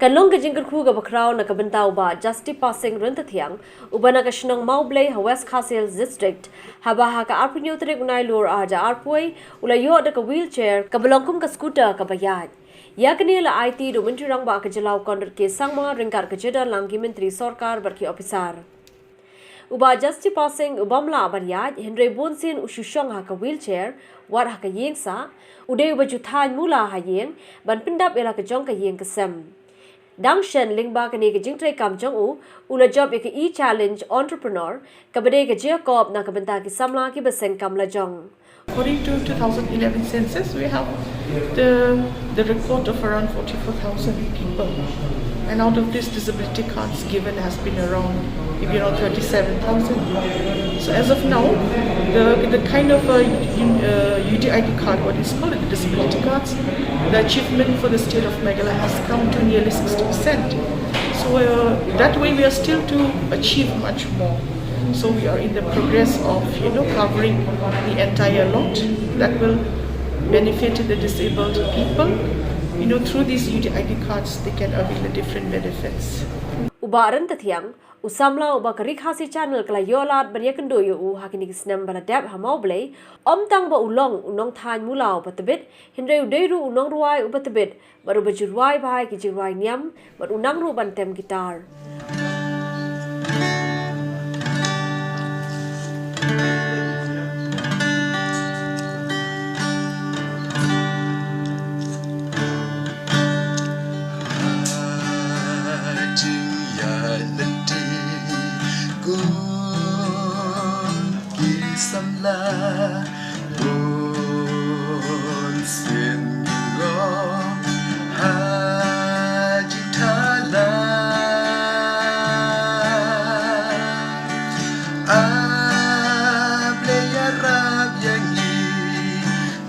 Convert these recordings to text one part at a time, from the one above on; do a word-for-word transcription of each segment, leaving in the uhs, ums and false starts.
Kan long ka jingkyrkhu kaba khraw na ka bynta u Bah Justy Pasing Ryntathiang, uba na ka shnong Mawblei ha West Khasi Hills District, haba ha ka arphew hynñiew tarik u Nailur arhajar arphew, u la ïoh da ka wheelchair, kaba long kum ka scooter kaba ïaid. Ïa kane la aiti da u Myntri Rangbah ka jylla u Conrad K Sangma ryngkat ka jingdon lang ki myntri sorkar bad ki ophisar. U Bah Justy Pasing u bym lah ban ïaid, hynrei bunsien u shu shong ha ka wheelchair, wat ha ka ïing sah, u dei uba ju thaiñ mula ha ïing, ban pyndap ïa la ka jong ka ïing ka sem. Dang shen lyngba kane ka jingtrei kam jong u, u la jop ïa ka e-challenge entrepreneur, kaba dei ka jingïakob na ka bynta ki samla kiba seng kam lajong. According to two thousand eleven census, we have the, the record of around forty-four thousand people. And out of this, disability cards given has been around, maybe around thirty-seven thousand. So as of now, the, the kind of uh, un, uh, U D I D card, what is called the disability cards, the achievement for the state of Meghalaya has come to nearly sixty percent. So uh, that way we are still to achieve much more. So we are in the progress of, you know, covering the entire lot that will benefit the disabled people. You know, through these U D I D cards, they can avail the different benefits. U Bah Ryntathiang, u samla uba ka Ri Khasi Channel ka la ïoh lad ban ïakynduh ïa u ha kine ki snem ba la dep ha Mawblei, ym tang ba u long u nongthaiñ mula uba tbit, hynrei u dei ruh u nongrwai uba tbit, bad uba ju rwai bha ïa ki jingrwai niam, bad u nang ruh ban tem guitar. Jingïaid lynti kum ki samla, bun sien ngi ngop ha jingthala. A Blei ïarap ïa ngi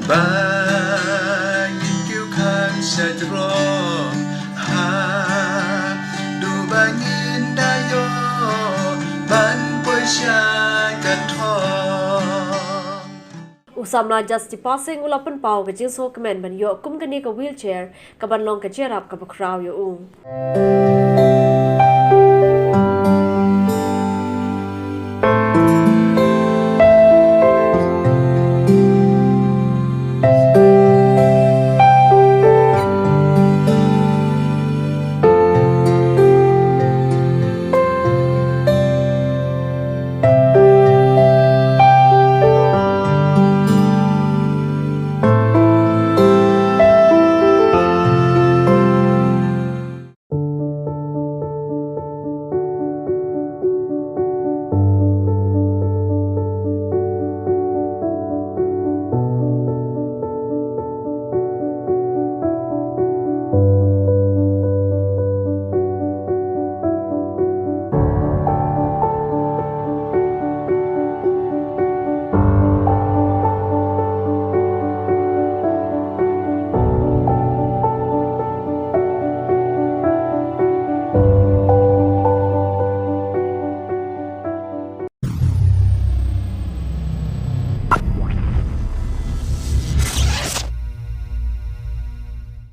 ba ngin kiew khang sha jrong, haduh ba ngin da ïoh ban poi sha ka thong. U samla Justy Pasing u la pynpaw ka jingsngewkmen ban ïoh kum kane ka wheelchair, kaban long ka jingïarap kaba khraw ïa u.